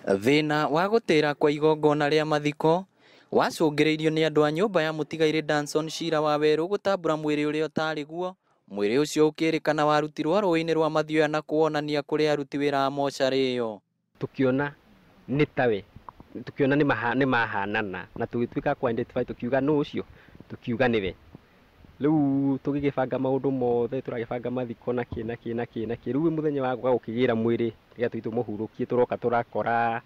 Thĩna wa gũtĩra kwa igongona rĩa mathiko wacũngĩrĩirio nĩ andũ a nyũmba ya mũtigairĩ Danson Shira Wawerũ gũtambũra mwĩrĩ ũrĩa ũtarĩ guo. Mwĩrĩ ũcio ũkĩrĩkana warutirwo rũĩ-inĩ rwa Mathioya na kuonania kũrĩ aruti wĩra a mocarĩ ĩyo. Tukiona nĩ tawe, tukiona nĩ mahanana na tũgĩtuĩka ku identify, tukiuga nũ ũcio, tukiuga nĩwe. Rĩu tũgĩgĩbanga maũndũ mothe, tũragĩbanga mathiko na kĩ na kĩ na kĩ na kĩ. Rĩu mũthenya wa gũka gũkĩgĩra mwĩrĩ rĩrĩa tũthiĩ tũmũhurũkie, tũroka tũrakora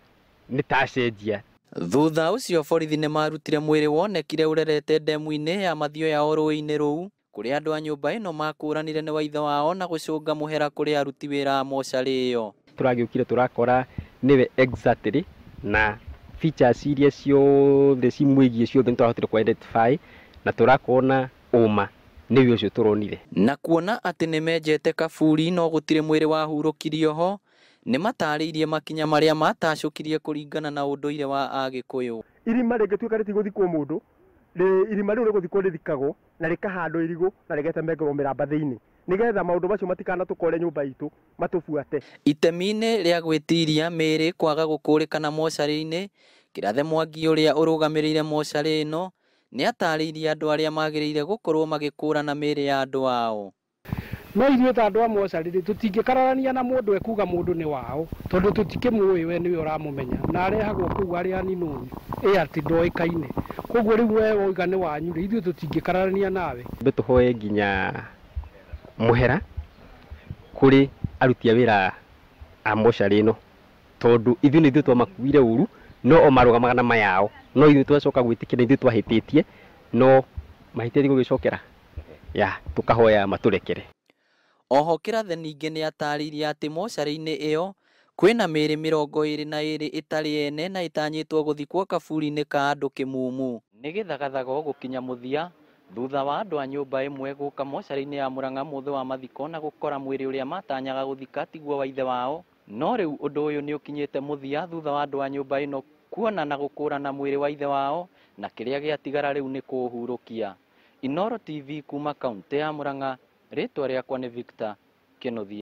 nĩ tacenjia. Thutha ũcio borithi nĩ marutire mwĩrĩ wonekire ũrerete ndemu-inĩ ya Mathioya o rũĩ-inĩ rũu, kũrĩa andũ a nyũmba ĩno makũranire nĩ waithe wao na gũcũnga mũhera kũrĩ aruti wĩra a mocarĩ ĩyo. Tũragĩũkire tũrakora nĩwe exactly, na features iria ciothe cimwĩgiĩ ciothe nĩ tũrahotire ku identify na tũrakona ũma nĩwe ũcio tũronire. Na kuona atĩ nĩ menjete kaburi no gũtirĩ mwĩrĩ wahurũkirio ho, nĩ matarĩirie makinya marĩa matacũkirie kũringana na ũndũire wa Agĩkũyũ. Irima rĩngĩtuĩka rĩtigũthikwo mũndũ, irima rĩu rĩgũthikwo rĩthikagwo na rĩkahandwo irigũ na rĩgetemengerwo mĩramba thĩinĩ, nĩgetha maũndũ macio matikanatũkore nyũmba itũ matũbuate. Itemi-inĩ rĩa gwĩtiria mĩĩrĩ kwaga gũkũrĩkana mocarĩ-inĩ, Kĩrathe Mwangi ũrĩa ũrũgamĩrĩire mocarĩ ĩno nĩ atarĩirie andũ arĩa magĩrĩire gũkorwo magĩkũrana mĩĩrĩ ya andũ ao. No ithuĩ ta andũ a mocarĩ rĩ, tũtingĩkararania na mũndũ ekuga mũndũ nĩ wao, tondũ tũtikĩmũĩ we nĩwe ũramũmenya, na arehagwo kũu arĩ aninũni, ĩ atĩ ndoĩkaine. Koguo rĩu we woiga nĩ wanyu rĩ, ithuĩ tũtingĩkararania nawe. Twambe tũhoe nginya mũhera kũrĩ aruti a wĩra a mocarĩ ĩno, tondũ ithuĩ nĩ ithuĩ twamakuire ũru, no o marũgamaga na mayao, no ithuĩ twacoka gwĩtĩkĩra ithuĩ twahĩtĩtie, no mahĩtia ti gũgĩcokera, ya tũkahoya matũrekere. Oho Kĩrathe ningĩ nĩ atarĩirie atĩ mocarĩ-inĩ ĩyo kwĩna mĩĩrĩ 22 ĩtarĩ ene na ĩtanyĩtwo gũthikwo kaburi-inĩ ka andũ kĩmumu. Nĩ gĩthagathago gũkinya mũthia thutha wa andũ a nyũmba ĩmwe gũka mocarĩ-inĩ ya Murang'a mũthĩ wa mathiko na gũkora mwĩrĩ ũrĩa matanyaga gũthika tiguo wa ithe wao. No rĩu ũndũ ũyũ nĩ ũkinyĩte mũthia thutha wa andũ a nyũmba ĩno kuona na gũkũrana mwĩrĩ wa ithe wao, na kĩrĩa gĩatigara rĩu nĩ kũũhurũkia. Inooro TV kuma kaunti ya Murang'a, rĩtwa rĩakwa nĩ Victor Kĩnuthia.